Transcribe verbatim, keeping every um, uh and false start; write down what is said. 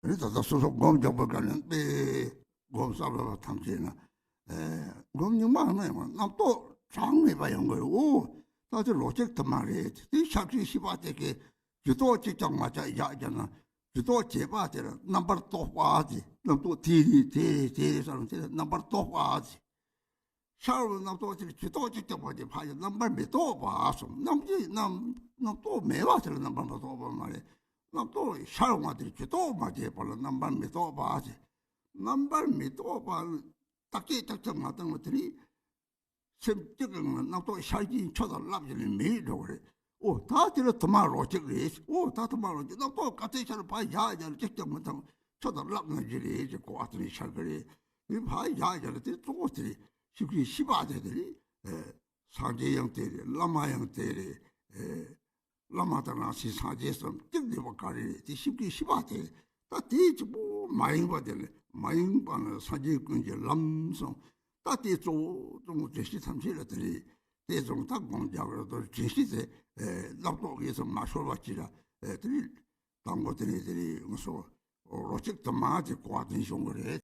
རེད། ད་ལྟ་སོ་སོ་སྒོམ་རྒྱག་པའི་སྐབས་ནས་དཔེ་སྒོམ་གསར་པ་ཐམས་ཅད་ན། ཨེ། སྒོམ་རྙིང་མ་ནས་ཡང་རྣམ་རྟོག་གྲངས་མེད་པ་ཡོང་གི་རེད། འོ། ད་དེ་རོ་གཅིག་དུ་མ་རེད། དེ་ཤར་གྱི་ཤེས་པ་དེ་གའི་ཇུས་གཏོགས་གཅིག་ཀྱང་མ་བྱས་བཞག་བྱས་ན། ཇུས་གཏོགས་བྱས་པ་དེ་ལ་རྣམ་པར་རྟོག་པ་དེ། རྣམ་རྟོག་དེ་རེད་དེ་རེད་དེ་རེད་ཟེར་ནས་དེ་ལ་རྣམ་པར་རྟོག་པ་དེ། ཤར་བའི་རྣམ་རྟོག་དེར་ཇུས་གཏོགས་ཅིག་བརྒྱབ་པ་དེ་ཕ་ཡི་རྣམ་པར་མི་རྟོག་པ་སོང་། རྣམ་གྱི་རྣམ་རྣམ་རྟོག་མེད་པ་དེར་རྣམ་པར་མི་རྟོག་པ་མ་རེད། རྣམ་རྟོག་ཤར་བ་དེར་ཇུས་གཏོགས་མ་བྱས་པ་ལ་རྣམ་པར་མི་རྟོག་པ་ཟེར། རྣམ་པར་མི་རྟོག་པ་ལ་བརྟག་དཔྱད་ཅིག་ཀྱང་མ་བཏང་བ་དེ་ནི། སེམས་གཅིག་གི་ངང་རྣམ་རྟོག་ཤར་གྱིན་ཆུ་དང་རླབས་ཀྱིས་ནི་མེད་འགྲོ་གི་རེད། ཨོ་ད་དེ་ལ་དུ་མ་རོ་གཅིག་རེད། ཨོ་ད་དུ་མ་རོ་གཅིག། རྣམ་རྟོག་ག་ཚད་ཤར་ཕ་ཡ་ཡ་ལ་གཅིག་ཀྱང་མི་བཏང་། ཆུ་དང་རླབས་ནང་བཞིན་རེད་ཅེས་གོ་བ་དེ་ནི་ཤར་གི་རེད། དེ་ཕ་ཡ་ཡ་ལ་དེ་གཙོ་བོ་དེ་རེད། ཤེས་ཀྱི་ཤེས་པ་དེ་དེ་རེད། ཨེ། སངས་རྒྱས་ཡང་དེ་རེད། བླ་མ་ཡང་དེ་རེད། ཨེ། བླ་མ་དང་རང་བཞིན་སངས་རྒྱས་སམ་གཅིག་བསྡུས་པ་ག་རེ་རེད། དེ་ཤེས་ཀྱི་ཤེས་པ་དེ་རེད། ད་དེ་གཅིག་པོ་མ་ཡེངས་པ་དེ་ལས་མ་ཡེངས་པ་ནི་སངས་རྒྱས་ཀུན་གྱི་ལམ་སོང་། ད་དེ་གཙོ་བོ་གཙོ་བོ་དྲན་ཤེས་ཐམས་ཅད་ལ་དེ་རེད། དེ་ཚོ་ད་སྒོམ་རྒྱག་རེད་དོ། དྲན་ཤེས་དེ། ཨེ། རྣམ་རྟོག་གིས་སུ་མ་ཤོར་བ་ཅིག་ལ། ཨེ། དེ་རེད། དང་པོ་དེ་རེད། དེ་རེད། ང་ཚོ་རོ་གཅིག་དུ་མ་དེ་གོ་བ་དེ་ནི་ཤོང་གི་རེད།